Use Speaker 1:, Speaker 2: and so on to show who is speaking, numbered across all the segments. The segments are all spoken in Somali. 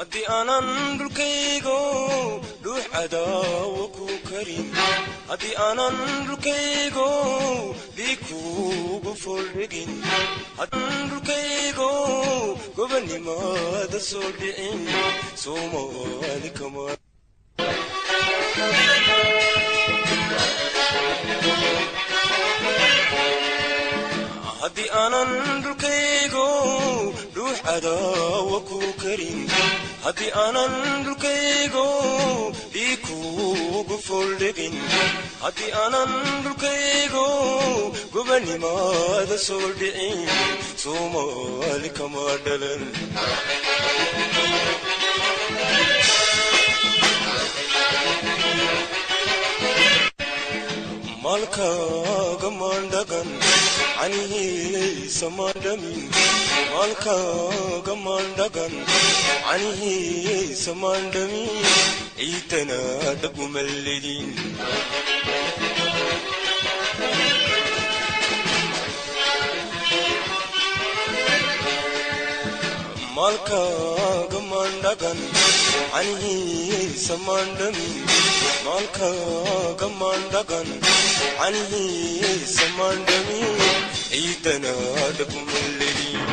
Speaker 1: Haddii aanan dhulkaygo dhuux cadaawo ku karin, haddii aanan dhulkaygo dhiig kuugu fooldhigin, dhulkaygo gobonnimada soo dhicin, Soomaali kama. Haddii aanan dhulkaygo dhuux cadaawo ku karin, haddii aanan dhulkaygo dhiig kuugu fooldhigin, haddii aanan dhulkaygo gobonnimada soo dhicin, Soomaali kama dhalan. Maalkaaga maandhagan canihiisa maandhamin, maalkaaga maandhagan canihiisa maandhamin, ciidana dhagumalledin. Maalkaaga maandhagan canihiisa maandhamin, maalkaaga maandhagan canihiisa maandhamin, ciidana dhagumalledin.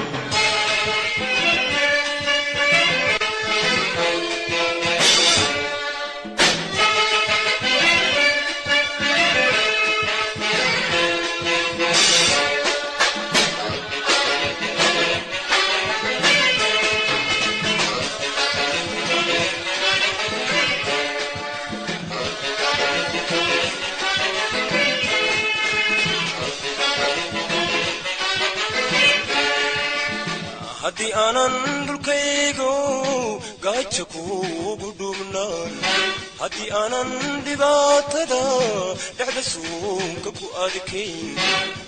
Speaker 1: Haddii aanan dhulkaygo gaaja kuugu dhubnaan, haddii aanan dhibaatada dhexda suunka ku adkayn,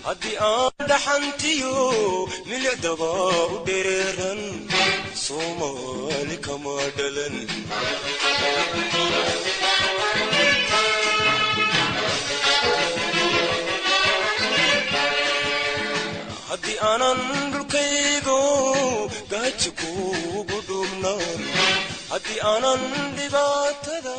Speaker 1: haddii aan dhaxantiyo milicdaba u dhereeran, Soomaali kama dhalan. Haddii aanan dhulkaygo gaaja kuugu dhubnaan, haddii aanan dhibaatada.